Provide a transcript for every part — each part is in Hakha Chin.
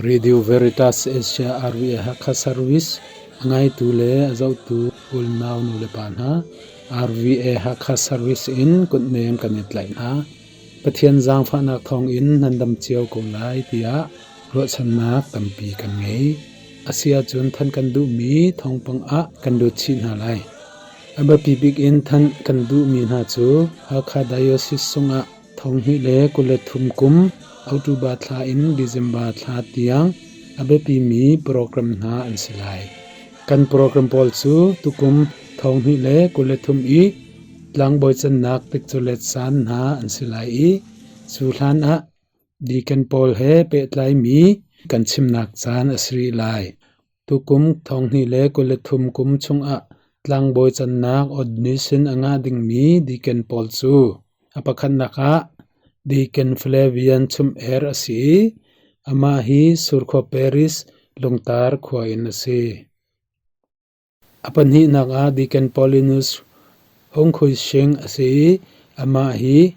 Radio Veritas Asia RVA Hakha Service a ngaitu le a zohtu unau nulepa hna, RVA Hakha Service in kutnem kan i tlaih hna. Pathian zaangfahnak thawngin nan dam cio ko lai tiah ruahchannak tampi kan ngei. A si ahcun than kan duhmi thawngpang ah kan lut chih hna lai. A biapi bik in thanh kan duhmi hna cu Hakha Diocese sungah 2023 kum October thla in December thla tiang a biapimi program hna an si lai. Kan program pawl cu tukum 2023 i tlangbawi cannak tikculet caan hna an si lai i cu hlan ah deacon pawl he pehtlaimi kan chimnak caan a si rih lai. Tukum 2023 kum chungah tlangbawi cannak ordination a ngah dingmi deacon pawl cu a pakhatnak ah Deacon Flavian Chum-er a si i amah hi Surkhua Parish Lungtar khua in a si. A pahnihnak ah Deacon Paulinus Hung Khui Shing a si i amah hi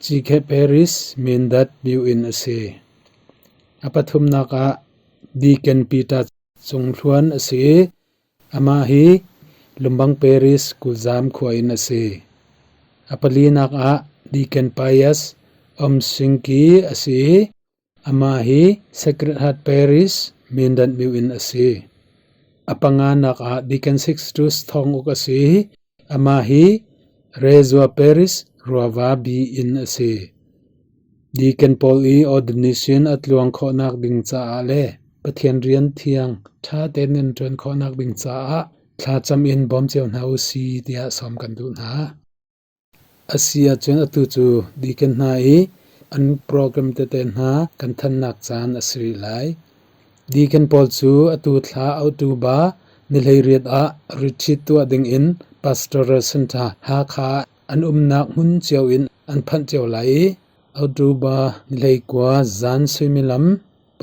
Cikhe Parish Mindat myu in a si. A pathumnak ah Deacon Peter Cung Hluan a si i amah hi Lumbang Parish Kulzam khua in a si. A palinak ah Deacon Pius Om Sing Ki a si i Amah hi Sacred Heart Parish Mindat myu in a si. A panganak ah Deacon Sixtus Thawnguk a si i amah hi Rezua Parish Ruava B in a si. Deacon pawl i ordination a tluang khawhnak ding caah le Pathian rian thiang ṭha tein an ṭuan khawhnak ding caah thlacam in bawm cio hna u si tiah sawm kan duh hna. A si ahcun atu cu deacon hna i an program tete hna kan thannak caan a si rih lai. Deacon pawl cu atu thla October ni 18 ah retreat tuah dingin Pastoral Center Hakha ah an umnak hmun cio in an phanh cio lai i October ni 19 zan suimilam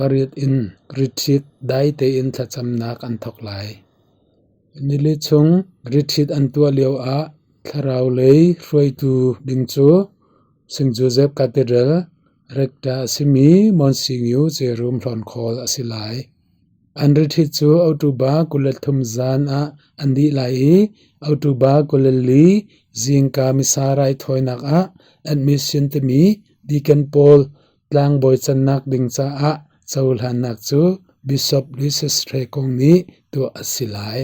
8 in retreat dai tein thlacamnak an thawk lai. Nili chung retreat an tuah lio ah Thlarau lei hruaitu ding cu St. Joseph Cathedral rector a simi Monsignor Jerome Hlawnkhol a si lai. An retreat cu October 23 zan ah an dih lai i October 24 zingka Missa raithawinak ah admission timi deacon pawl tlangbawi cannak ding caah cohlannak cu Bishop Lucius Hre Kung nih tuah a si lai.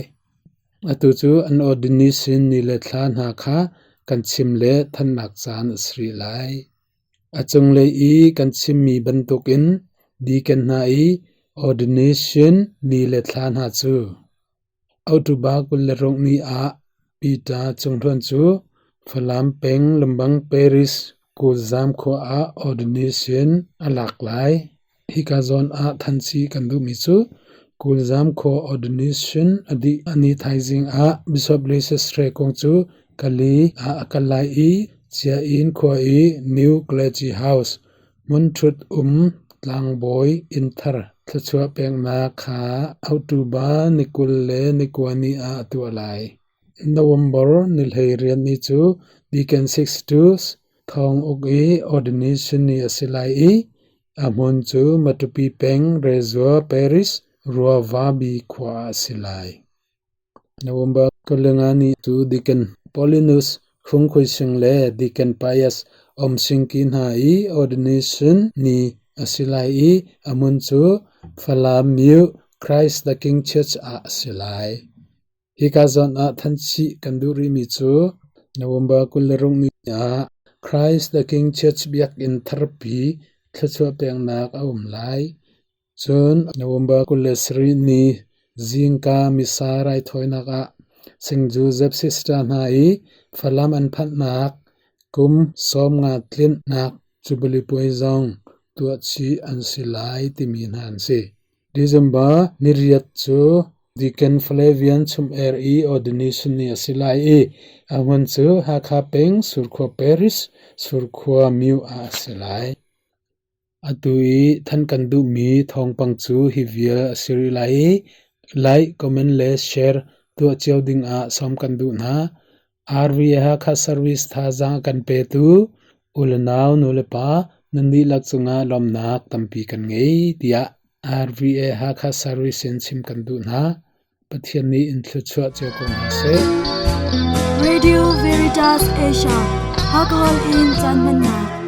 Atu cu an ordination ni le thla hna kha kan chim le thannak caan a si rih lai. A cunglei i kan chimmi bantukin deacon hna i ordination ni le thla hna cu October 26 ni ah Peter Cunghluan cu Falam peng Lumbang Parish Kawlzam khua ah ordination a lak lai. Hika zawn ah thanci kan duhmi cu Kawlzam khua ordination a dih a ni thaizing ah Bishop Lucius Hre Kung cu Kali ah a kal lai i Chiainn khua i New Clergy House hmunṭhut um tlangbawi inn thar thluachuah peknak kha October ni 29 ni ah a tuah lai. November ni 18 ni cu Deacon Sixtus Thawng Uk i ordination ni a si lai i a hmun cu Matupi peng Rezua Parish Ruavabi khua ah a si lai. November 25 ni cu Deacon Paulinus Khung Khui Sing le Deacon Pius Om Sing Ki hna i ordination ni a si lai i a hmun cu Falam Myu Christ the King Church ah a si lai. Hika zawn ah thanchih kan duh rihmi cu November 26 ni ah Christ the King Church biakinn tharpi thluachuah peknak a um lai. Cun November 27 ni zingka Missa raithawinak ah St. Joseph Sister hna i Falam an phanhnak kum 50 tlinhnak Jubilee puai zong tuahchih an si lai timi hna an si. December niriat cu Deacon Flavian Chum-er i ordination ni a si lai i a hmun cu Hakha peng Surkhua Parish Surkhua myu ah a si lai. Atu i thanh kan duhmi thawngpang cu hi vial a si rih lai i like, comment le share tuah cio ding ah sawm kan duh hna. RV Hakha Service thazaang a kan petu u le nau nu le pa nan dihlak cungah lawmhnak tampi kan ngei tiah RVA Hakha Service in chim kan duh hna. Pathian nih in thluachuah cio ko hna seh. Radio Veritas Asia, Hakahol in caan hmannak.